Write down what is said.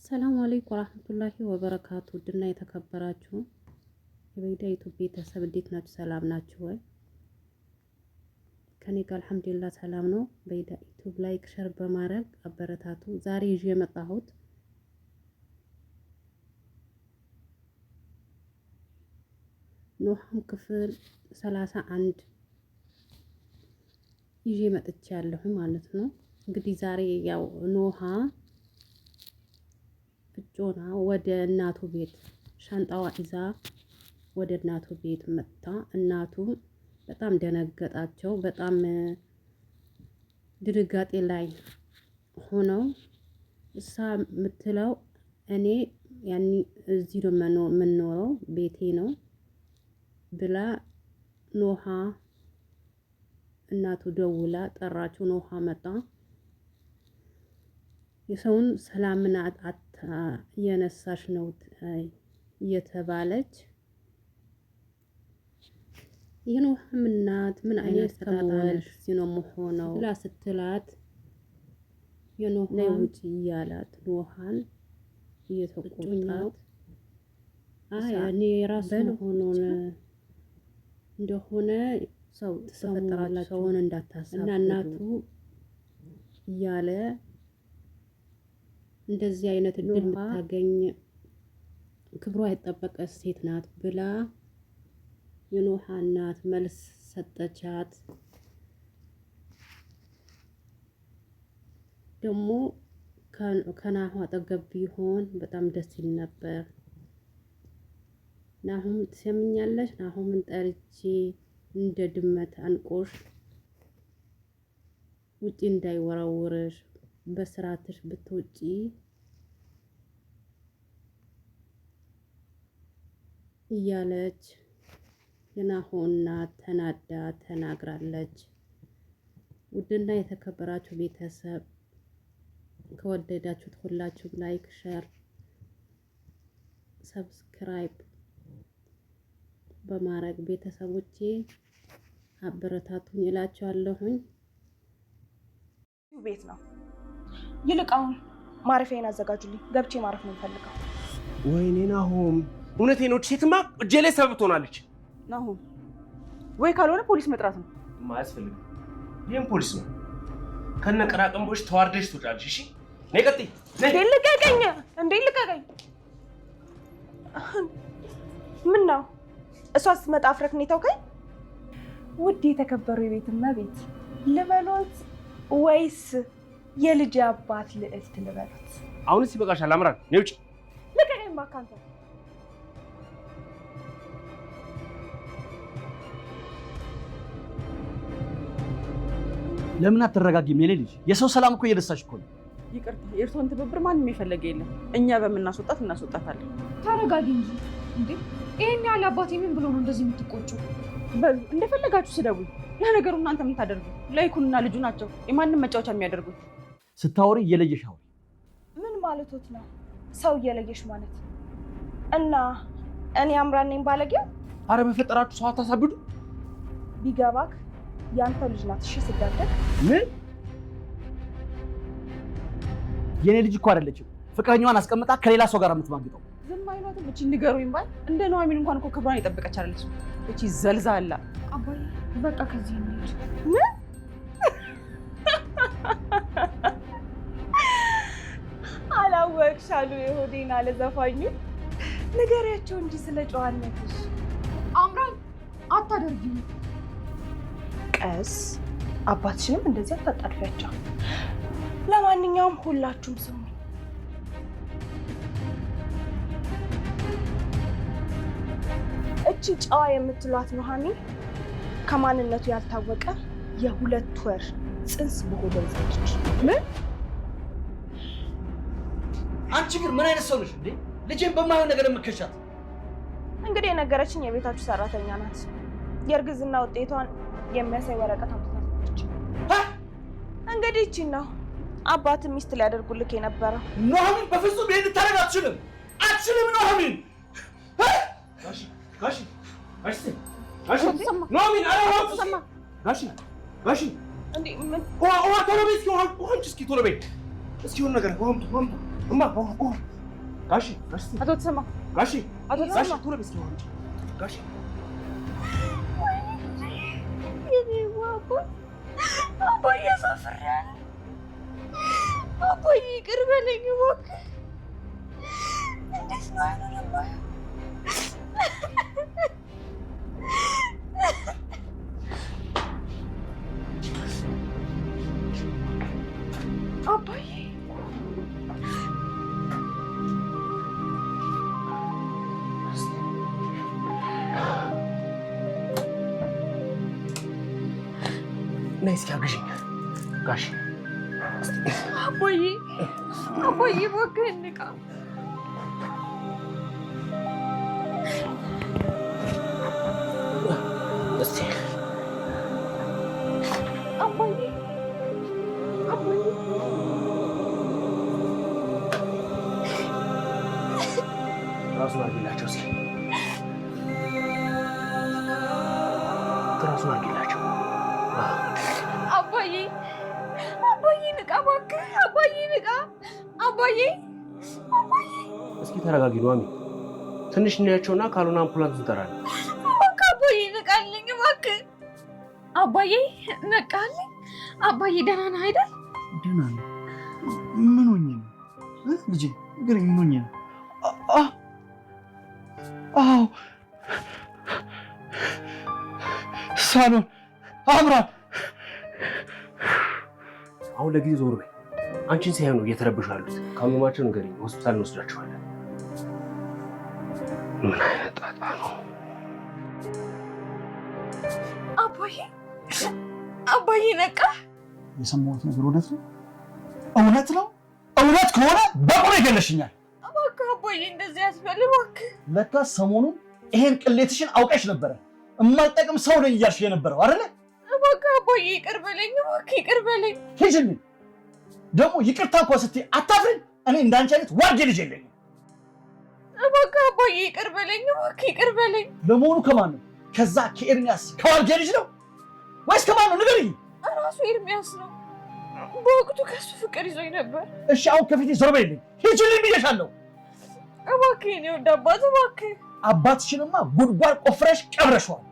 ሰላም አለይኩም ወራህመቱላሂ ወበረካቱ። ውድና የተከበራችሁ የበይዳ ዩቱብ ቤተሰብ እንዴት ናችሁ? ሰላም ናችሁ ወይ? ከኔ ጋር አልሐምዱሊላህ ሰላም ነው። በይዳ ዩቱብ like፣ share በማድረግ አበረታቱ። ዛሬ ይዤ የመጣሁት ኑሃም ክፍል 31 ይዤ መጥቻለሁ ማለት ነው። እንግዲህ ዛሬ ያው ኖሃ እጮና ወደ እናቱ ቤት ሻንጣዋ ይዛ ወደ እናቱ ቤት መጥታ እናቱ በጣም ደነገጣቸው። በጣም ድንጋጤ ላይ ሆነው እሳ የምትለው እኔ ያኒ እዚህ ነው የምኖረው ቤቴ ነው ብላ ኖሃ እናቱ ደውላ ጠራችው። ኖሃ መጣ። የሰውን ሰላምን እየነሳሽ ነው እየተባለች የኖሃም እናት ምን አይነት ከመወልድ ነው መሆነው ብላ ስትላት የኖሃ ነይ ውጪ እያላት ኖሃን እየተቆጣት አይ እኔ የራሱ መሆኑን እንደሆነ ሰው ተፈጠራላችሁ ሰውን እንዳታሳብዱ እና እናቱ እያለ እንደዚህ አይነት እድል የምታገኝ ክብሯ የጠበቀ ሴት ናት ብላ የኖሃ እናት መልስ ሰጠቻት። ደግሞ ከናሁ አጠገብ ቢሆን በጣም ደስ ይል ነበር። ናሁም ትሰምኛለሽ? ናሁምን ጠርቼ እንደ ድመት አንቆሽ ውጪ እንዳይወረውርሽ በስርዓትሽ ብትወጪ እያለች የናሆ እናት ተናዳ ተናግራለች። ውድና የተከበራችሁ ቤተሰብ ከወደዳችሁት ሁላችሁም like፣ share፣ subscribe በማድረግ ቤተሰቦቼ አበረታቱኝ እላችኋለሁኝ። ቤት ነው። ይልቅ አሁን ማረፊያዬን አዘጋጁልኝ፣ ገብቼ ማረፍ ነው የምፈልገው። ወይኔ ናሆም፣ እውነቴን ነው። ሴትማ እጄ ላይ ሰበብ ትሆናለች። ናሆም፣ ወይ ካልሆነ ፖሊስ መጥራት ነው። አያስፈልግም። ይህም ፖሊስ ነው። ከነ ቀራቅንቦች ተዋርደሽ ትወጫለሽ። እሺ ነይ፣ ቀጥይ። እንዴ ልቀቀኝ! እንዴ ልቀቀኝ! ምን ነው እሷ ስትመጣ አፍረክ ነው የተውከኝ? ውድ የተከበሩ የቤት እመቤት ልበሎት ወይስ የልጅ አባት ልዕልት ልበሎት? አሁንስ ይበቃሻል። አምራን ነይ ውጭ። ልቀቀኝ እባክህ አንተ። ለምን አትረጋጊም? የኔ ልጅ የሰው ሰላም እኮ እየደሳሽ እኮ ነው። ይቅርታ፣ የእርስዎን ትብብር ማንም የፈለገ የለም። እኛ በምናስወጣት እናስወጣታለን። ተረጋጊ እንጂ እንዴ! ይሄን ያህል አባቴ ምን ብሎ ነው እንደዚህ የምትቆጩ? በሉ እንደፈለጋችሁ ስደቡኝ። ለነገሩ እናንተ ምን ታደርጉ? ላይኩንና ልጁ ናቸው የማንም መጫወቻ የሚያደርጉት። ስታወሪ እየለየሽ አውሪ። ምን ማለቶት ነው? ሰው እየለየሽ ማለት እና እኔ አምራን ነኝ ባለጌው? አረ በፈጠራችሁ ሰው አታሳብዱ። ቢገባክ ያንተ ልጅ ናት። እሺ ስዳደግ ምን የኔ ልጅ እኮ አይደለችም። ፍቅረኛዋን አስቀምጣ ከሌላ ሰው ጋር የምትማግጠው። ዝም አይሏትም። እቺ ንገሩኝ ባል እንደ ኑሐሚን እንኳን እኮ ክብሯን የጠበቀች አይደለችም። እቺ ዘልዛላ። አባዬ በቃ ከዚህ እንሂድ። ምን አላወቅሻሉ የሆዴን አለ ዘፋኙ። ንገሪያቸው እንጂ ስለ ጨዋነትሽ። አምራን አታደርጊም። ቀስ አባትሽንም እንደዚህ አታጣድፊያቸው። ለማንኛውም ሁላችሁም ስሙ። እቺ ጨዋ የምትሏት ኑሐሚን ከማንነቱ ያልታወቀ የ2 ወር ጽንስ በሆዷ ይዛለች። ምን? አንቺ ግን ምን አይነት ሰው ነሽ እንዴ? ልጄን በማይሆን ነገር የምከሻት። እንግዲህ የነገረችኝ የቤታችሁ ሰራተኛ ናት። የእርግዝና ውጤቷን የሚያሳይ ወረቀት አምጥታለች። እንግዲህ ይቺን ነው አባት ሚስት ሊያደርጉልክ የነበረው። ኑሐሚን በፍጹም ይሄን ልታደርግ አትችልም፣ አትችልም ኑሐሚን። ጋሺ ጋሺ ጋሺ ጋሺ ኑሐሚን፣ ኧረ ውሃ እስኪ ጋሺ ጋሺ እንዴ ምን ውሃ ውሃ ቶሎ በይ እስኪ ውሃ ውሃ አምጪ እስኪ ቶሎ በይ እስኪ የሆነ ነገር ውሃ አምጡ ውሃ አምጡ እማ ውሃ ውሃ ጋሺ ጋሺ አቶ ተሰማ ጋሺ አቶ ጋሺ ተሰማ ቶሎ በይ እስኪ ውሃ አምጪ። ጋሺ አባዬ አሳፍሬያለሁ። አባዬ ይቅር በለኝ እባክህ። እንዴት ነው አይኑን የማየው? አባዬ ነይ እስኪ አግዢኝ ጋሺ። አባዬ አባዬ እባክህን ንቃ። እስኪ አባዬ አባዬ ራሱን አድርጊላቸው እስኪ ራሱን አድርጊላቸው። አባዬ አባዬ ንቃ እባክህ። አባዬ ንቃ። አባዬ አባዬ እስኪ ተረጋጊ ኑሐሚ። ትንሽ እናያቸውና ካልሆነ አምቡላንስ እንጠራለን። እባክህ አባዬ ንቃልኝ እባክህ። አባዬ ነቃልኝ። አባዬ ደህና ነህ አይደል? ደህና ነኝ። ምን ሆኜ ነው ልጄ? ንገረኝ፣ ምን ሆኜ ነው? አዎ ሳሎን አምራን አሁን ለጊዜው ዞር በይ። አንቺን ሲያዩ ነው እየተረበሹ ያሉት። ካመማቸው ንገሪኝ፣ ሆስፒታል እንወስዳቸዋለን። ምን አይነት ጣጣ ነው? አባዬ አባዬ ነቃ። የሰማሁት ነገር እውነት ነው? እውነት ነው? እውነት ከሆነ በቁም ይገለሽኛል። እባክህ አባዬ እንደዚህ ያስበል እባክህ። ለካ ሰሞኑን ይሄን ቅሌትሽን አውቀሽ ነበረ። የማልጠቅም ሰው ነኝ እያልሽ የነበረው አይደለ? እባክህ አባዬ ይቅር በለኝ እባክህ ይቅር በለኝ። ሂጂልኝ። ደግሞ ይቅርታ እንኳ ስትይ አታፍሪም? እኔ እንዳንቺ አይነት ዋርጌ ልጅ የለኝም። እባክህ አባዬ ይቅር በለኝ እባክህ ይቅር በለኝ። ለመሆኑ ከማን ነው? ከዛ ከኤርሚያስ ከዋርጌ ልጅ ነው ወይስ ከማን ነው? ንገሪኝ። እራሱ ኤርሚያስ ነው። በወቅቱ ከሱ ፍቅር ይዞኝ ነበር። እሺ አሁን ከፊቴ ዞር በይልኝ። ሂጂልኝ ብዬሻለሁ። እባክህ የኔ ውድ አባት እባክህ። አባትሽንማ ጉድጓድ ቆፍረሽ ቀብረሽዋል።